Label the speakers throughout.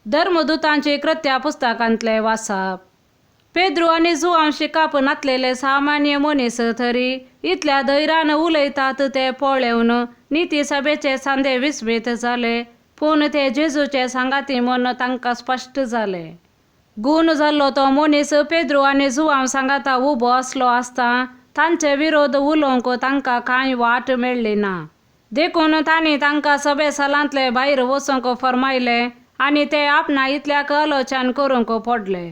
Speaker 1: धर्मदुतांची कृत्या पुस्तकांतले वाचप. पेद्रू आनी जुवांव शिकाप नातलेले सामान्य मनीस तरी इतल्या धैर्यान उलयतात ते पळेवन निती सभेचे सांदे विस्मीत जाले, पूण ते जेजूचे सांगाती म्हूण तांकां स्पश्ट जालें. गूण जाल्लो तो मनीस पेद्रू आनी जुवांव सांगाता उबो आसलो आसता तांचे विरोध उलोवंक तांकां कांय वाट मेळ्ळी ना. देखून तांणी तांकां सभे सालांतले भायर वचूंक फर्मायलें आनी ते आपणा इतल्याक आलोचन करूंक पडले.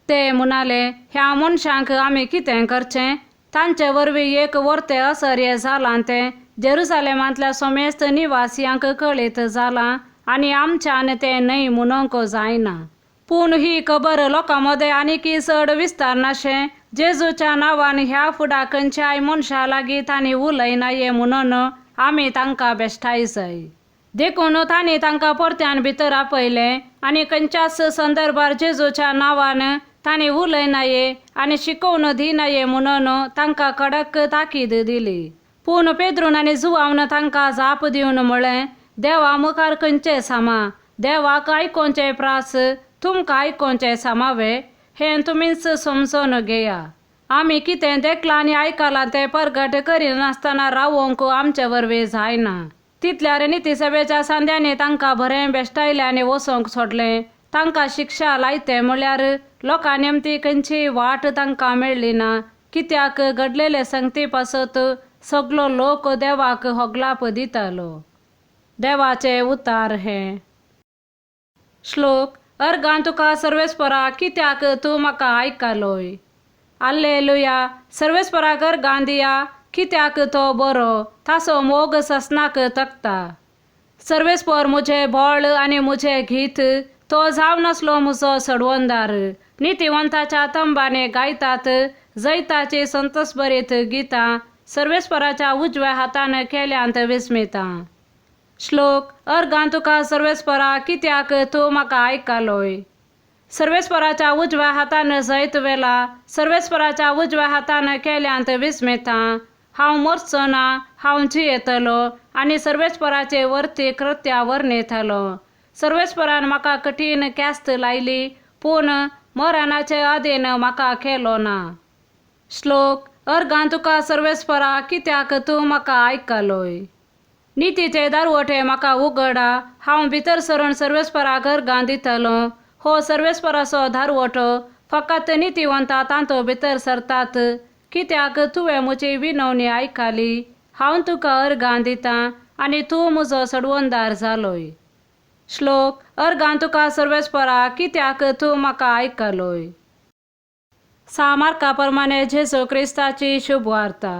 Speaker 1: ते म्हणाले, ह्या मनशांक आमी कितें करचें? तांचे वरवीं एक वर्ते असर्य जालां तें जेरुजालेमांतल्या समेस्त निवासियांक कळीत जालां आनी आमच्यान तें न्हय म्हणूंक जायना. पूण ही खबर लोकां मदें आनीकय चड विस्तारनाशें जेजूच्या नांवान ह्या फुडा खंयच्याय मनशा लागीं तांणी उलयनाये म्हणून आमी तांकां बेश्टाय जाय. देखून तांणी तांकां परत्यान भितर आपयलें आनी खंयच्याच संदर्भार जेजूच्या नांवान तांणी उलयनाये आनी शिकोवन दिनाये म्हणून तांकां कडक ताकीद दिली. पूण पेद्रून आनी जुवावन तांकां जाप दिवन म्हळें, देवा मुखार खंयचें सामा, देवाक आयकोवचें प्रास तुमकां आयकोवचें सामावे, हें तुमीच समजून घेया. आमी कितें देखलां आनी आयकलां तें परगट करिनासतना रावोंक आमचे वरवीं जायना. तितल्यार निती सभेच्या सांद्यांनी तांकां बरें बेश्टायलें आनी वचोंक सोडलें. तांकां शिक्षा लायते म्हळ्यार लोकां नेमती खंयची वाट तांकां मेळ्ळी ना, कित्याक घडलेले संगती पासत सगलो लोक देवाक होगलाप दितालो. देवाचे उतार हे. श्लोक. अर्गां तुका सर्वेस्परा, कित्याक तूं म्हाका आयकलोय. आल्लेलुया. सर्वेस्पराक अर्गां दिया, कित्याक तो बरो, ताचो मोग ससनाक तकता. सर्वेस्पर म्हजें बळ आनी म्हजें गीत, तो जावन आसलो म्हजो सडवंदार. नितीवंताच्या तंबाने गायतात जैताची संतोसभरीत गितां, सर्वेस्पराच्या उजव्या हातान केल्यांत विस्मितां. श्लोक. अर्गां तुका सर्वेस्परा, कित्याक तूं म्हाका आयकलोय. सर्वेस्पराच्या उजव्या हातान जैत वेला, सर्वेस्पराच्या उजव्या हातान केल्यांत विस्मितां. हांव मरचो ना, हांव जियेतलो आनी सर्वेस्पराचे वरती कृत्या वर्णयतलो. सर्वेस्परान म्हाका कठीण ख्यास्त लायली, पूण मरणाचे अधीन म्हाका केलो ना. श्लोक. अर्गां तुका सर्वेस्परा, कित्याक तूं म्हाका आयकलोय. नितीचे दारवटे म्हाका उगडा, हांव भितर सरून सर्वेस्पराक अर्गां दितलो. हो सर्वेस्पराचो दारवटो, फकत नितीवंता तांतो भितर सरतात. कित्याक तुवें म्हजी विनवणी आयकली, हांव तुका अर्गां दितां आनी तूं म्हजो सडवंदार जालोय. श्लोक. अर्गां तुका सर्वेस्परा, कित्याक तूं म्हाका आयकलोय. सा मार्का प्रमाणे जेजू क्रिस्ताची शुभवार्ता.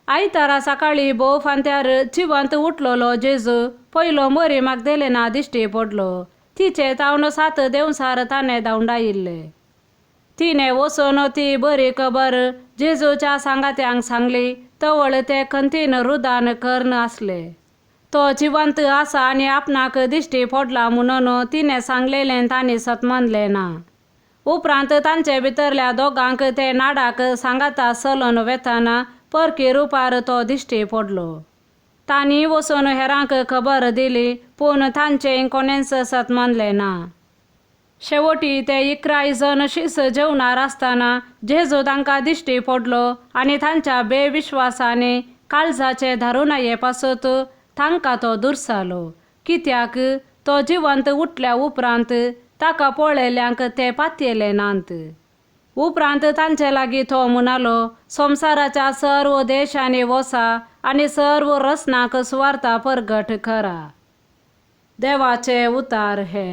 Speaker 1: आयतारा सकाळीं भोव फांत्यार जिवंत उठलोलो जेजू पयलो मरी मागदेलेना दिश्टी पडलो. तिचे तावन सात देंवसार ताणें धांवडायिल्ले. तिणें वचून ती बरी खबर जेजूच्या सांगात्यांक सांगली. तवळ ते खंतीन रुदान कर्ण आसले. तो जिवंत आसा आनी आपणाक दिश्टी पडला म्हणून तिणें सांगलेलें तांणी सतमानलें ना. उपरांत तांचे भितरल्या दोगांक ते नाडाक सांगाता चलून वेतना परकी रुपार तो दिश्टी पडलो. तांणी वचून हेरांक खबर दिली, पूण तांचें कोणेंच सत मानलें ना. शेवटी ते 11 जण शीस जेवणार आसतना जेजू तांकां दिश्टी पडलो आनी तांच्या बेविश्वासांनी काळजाचे धारुणाये पासत तांकां तो दुरसालो, कित्याक तो जिवंत उठल्या उपरांत ताका पळयल्यांक ते पातयेले नात. उपरांत तांचे लागीं तो म्हणालो, संवसाराच्या सर्व देशांनी वसा आनी सर्व रचनाक सुवार्ता परगट करा. देवाचे उतार हे.